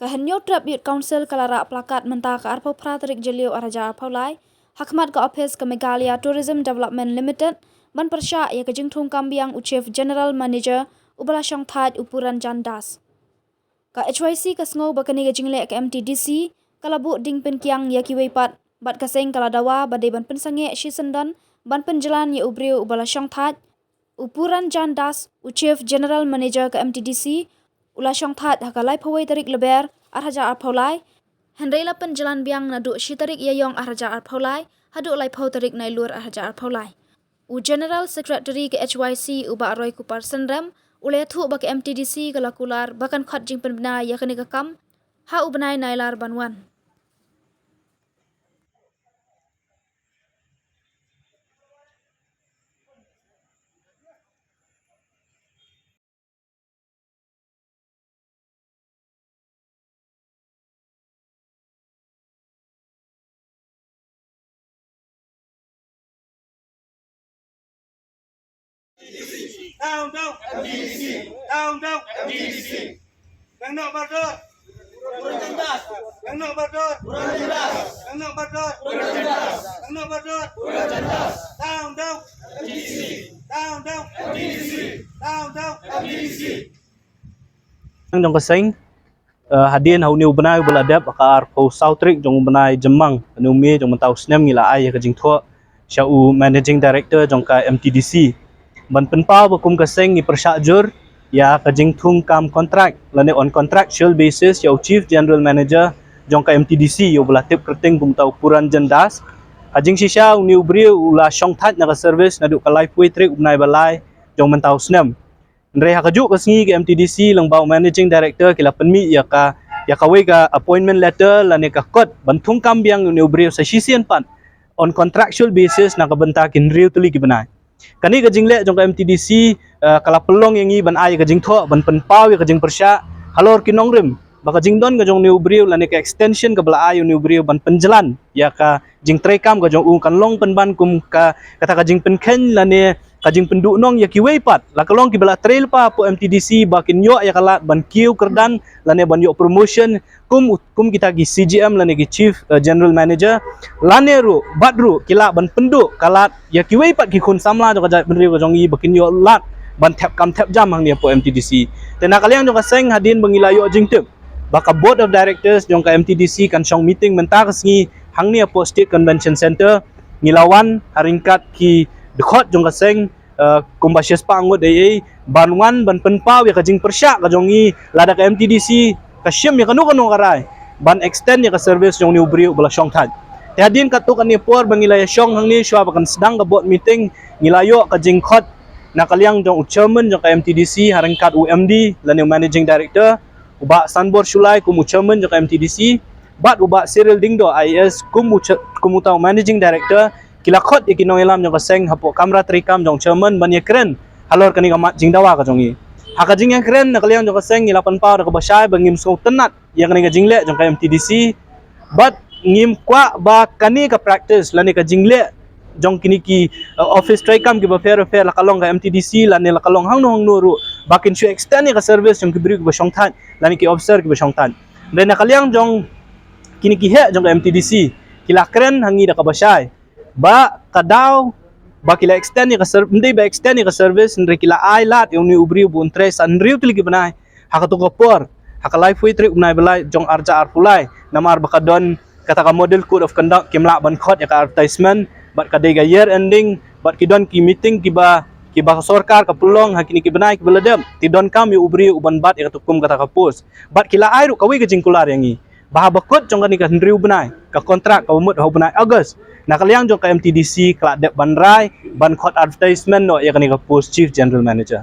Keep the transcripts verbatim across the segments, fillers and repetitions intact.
Ka Hynñiewtrep Youth Council ka la rah placard mynta ka arphew phra tarik Jylliew ar hajar arphew lai, ha khmat ka ophis ka Meghalaya Tourism Development Limited, ban pyrshah ïa ka jingthung kam biang u Chief General Manager uba la shongthait u Puranjan Das. Ka H Y C ka sngew ba kane ka jingleh ka M T D C ka la buh ding pynkiang ïa kiwei pat, bad ka seng ka la dawa ba dei ban pynsangeh shisyndon ban pynjlan ïa u briew uba la shongthait. U Puranjan Das, u Chief General Manager ka M T D C, u la shongthait ha ka laiphew wei tarik Lber ar hajar arphew lai, hynrei la pynjlan biang naduh shi tarik Ïaïong ar hajar arphew lai haduh laiphew tarik Nailur ar hajar arphew lai. U General Secretary ka H Y C, u Bah Roy Kupar Synrem, u la ïathuh ba ka M T D C ka la kular ba kan khot jingpynbna ïa kane ka kam ha u bnai Nailar ban wan. Down, down. M T D C. Down, down. M T D C. Nang nok bardor. Nang nok bardor. Nang nok bardor. Nang nok bardor. Down, down. M T D C. Down, down. M T D C. Down, down. M T D C. Nang jong ka seng, eh, hadien ha une u bnai uba la dep, ha ka arphew saw tarik jong u bnai Jymmang, une u May jong mynta u snem, ngi la ai ïa ka jingthoh sha u Managing Director jong ka M T D C ban pynpaw ba kum ka seng ngi pyrshah jur ïa ka jingthung kam contract lane on contractual basis ïa u Chief General Manager jong ka M T D C, ïa uba la tip kyrteng kum uta u Puranjan Das. Ha jingshisha une u briew u la shongthait na ka service naduh ka laiphew tarik u bnai ba lai jong mynta u snem. Hynrei ha kajuh ka sngi ka M T D C lyngba u Managing Director ki la pynmih ïa ka, ïa kawei ka appointment letter lane ka kot ban thung kam biang une u briew sa shisien pat on contractual basis na ka bynta ki hynriew tylli ki bnai. Kane ka jingleh jong ka M T D C, eh, ka la pynlong ïa ngi ban ai ïa ka jingthoh, ban pynpaw ïa ka jingpyrshah halor ki nongrim ba ka jingdon ka jong une u briew lane ka extension kaba la ai une u briew ban pynjlan ïa ka jingtreikam ka jong u, kan long pynban kum ka, kata ka jingpynkheiñ lane ka jingpynduhnong ïa kiwei pat, la ka long kiba la trei lypa hapoh M T D C ba kin ïoh ïa ka lad ban kiew kyrdan lane ban ïoh promotion kum, kum kita ki C G M lane ki Chief, eh, General Manager, lane ruh, bad ruh ki lah ban pynduh ka lad ïa kiwei pat ki khun samla jong ka jaitbynriew ka jong ngi ba kin ïoh lad ban thep kam thep jam hangne hapoh M T D C. Te na ka liang jong ka seng, hadien ba ngi la ïoh jingtip ba ka Board of Directors jong ka M T D C kan shong meeting mynta ka sngi hangne hapoh State Convention Centre, ngi la wan ha ryngkat ki dkhot jong ka seng, eh, kumba shispah ngut ei ei, ban wan ban pynpaw ïa ka jingpyrshah ka jong ngi lada ka M T D C ka shim ïa kano kano ka rai ban extend ïa ka service jong une u briew uba la shongthait. Te hadien katto katne por ba ngi la ïa shong hangne shuwa ba kan sdang ka board meeting, ngi la ïoh ka jingkhot na ka liang jong u chairman jong ka M T D C ha ryngkat u M D lane u Managing Director, u Bah Sanbor Shullai kum u chairman jong ka M T D C, bad u Bah Cyril Diengdoh I A S kum u cha-, kum uta u Managing Director, ki la khot ïa ki nongïalam jong ka seng hapoh kamra treikam jong chairman ban ïakren halor kane ka mat jingdawa ka jong ngi. Ha ka jingïakren na ka liang jong ka seng, ngi la pynpaw da kaba shai ba ngim sngewtynnat ïa kane ka jingleh jong ka M T D C, bad ngim kwah ba kane ka practice lane ka jingleh jong kine ki, eh, office treikam kiba pher pher, la ka long ka M T D C lane la ka long hangno hangno ruh, ba kin shu extend ïa ka service jong ki briew kiba shongthait lane ki officer kiba shongthait. Hynrei na ka liang jong kine ki heh jong ka M T D C, ki la kren ha ngi da kaba shai ba ka daw ba ki la extend ïa ka ser-, ym dei ba extend ïa ka service, hynrei ki la ai lad ïa une u briew ba un trei sa hynriew tylli ki bnai ha kato ka por, ha ka laiphew tarik u bnai ba lai jong ar hajar arphew lai, namar ba ka don kata ka model code of conduct, kim lah ban khot ïa ka advertisement, bad ka dei ka year ending, bad ki don ki meeting kiba, kiba ka sorkar ka pynlong ha kine ki bnai kiba la dep, te donkam ïa u briew uban bat ïa kato kum kata ka post. Bad ki la ai ruh kawei ka jingkular ïa ngi ba haba kut jong kane ka hynriew bnai, ka kontrak kaba mut ha u bnai August, na ka liang jong ka M T D C ka la dep ban rai ban khot advertisement noh ïa kane ka post Chief General Manager.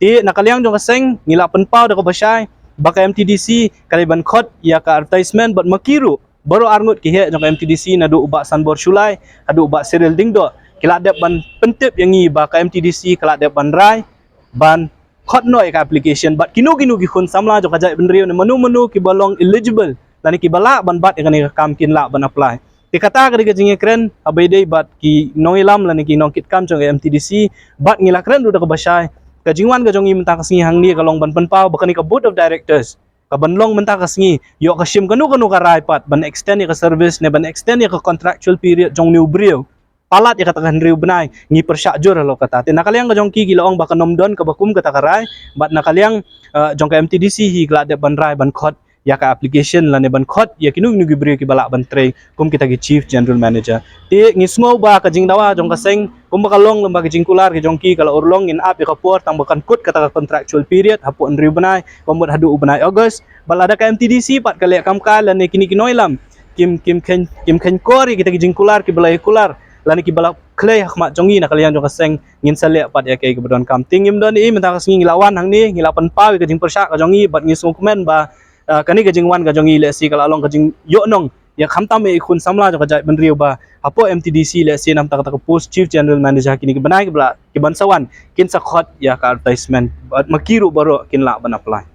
Te na ka liang jong ka seng, ngi la pynpaw da kaba shai ba ka M T D C ka dei ban khot ïa ka advertisement, bad ma ki ruh baroh arngut ki heh jong ka M T D C, naduh u Bah Sanbor Shullai haduh u Bah Cyril Diengdoh, ki la dep ban pyntip ïa ngi ba ka M T D C ka la dep ban rai ban khot noh ïa ka application, bad kino kino ki khun samla jong ka jaitbynriew ne mano mano kiba long eligible lane kiba lah ban bat ïa kane ka kam kin lah ban apply. Te kata ka dei ka jingïakren haba ïadei bad ki nongïalam lane ki nongkitkam jong ka M T D C, bad ngi la kren ruh da kaba shai, ka jingwan ka jong ngi mynta ka sngi hangne ka long ban pynpaw ba kane ka Board of Directors Ka ban long mynta ka sngi, ïoh ka shim kano kano ka rai pat ban extend ïa ka service ne ban extend ïa ka contractual period jong une u briew palat ïa kata ka hynriew bnai, ngi pyrshah jur halor kata. Te na ka liang ka jong ki, ki la ong ba kan ym don kaba kum kata ka rai, bad na ka liang, eh, jong ka M T D C hi ka la dep ban rai ban khot ïa ka application lane ban khot ïa kino kino ki briew kiba lah ban trei kum kita ki Chief General Manager. Te ngi sngew ba ka jingdawa jong ka seng kumba ka long lem bad ka jingkular ka jong ki ka la urlong, ngin ap ïa ka por tang ba kan kut kata ka contractual period hapoh hynriew bnai, kumba haduh u bnai August. Bad lada ka M T D C pat ka leh kam kai lane kine ki nongïalam kim, kim kheiñ, kim kheiñ kor ïa kita ki jingkular kiba la ïa kular lane kiba la khlei ha khmat jong ngi, na ka liang jong ka seng ngin sa leh pat ïa kaei kaba donkam. Te ngim don ei ei, mynta ka sngi ngi la wan hangne, ngi la pynpaw ïa ka jingpyrshah ka jong ngi bad ngi sngewkmen ba, ah, kane ka jingwan ka jong ngi lehse ka la long ka jingïohnong ïa khamtam ïa i khun samla jong ka jaitbynriew ba hapoh M T D C lehse namar kata ka post Chief General Manager, kine ki bnai kiba la, ki ban sa wan kin sa khot ïa ka advertisement bad ma ki ruh baroh kin lah ban apply.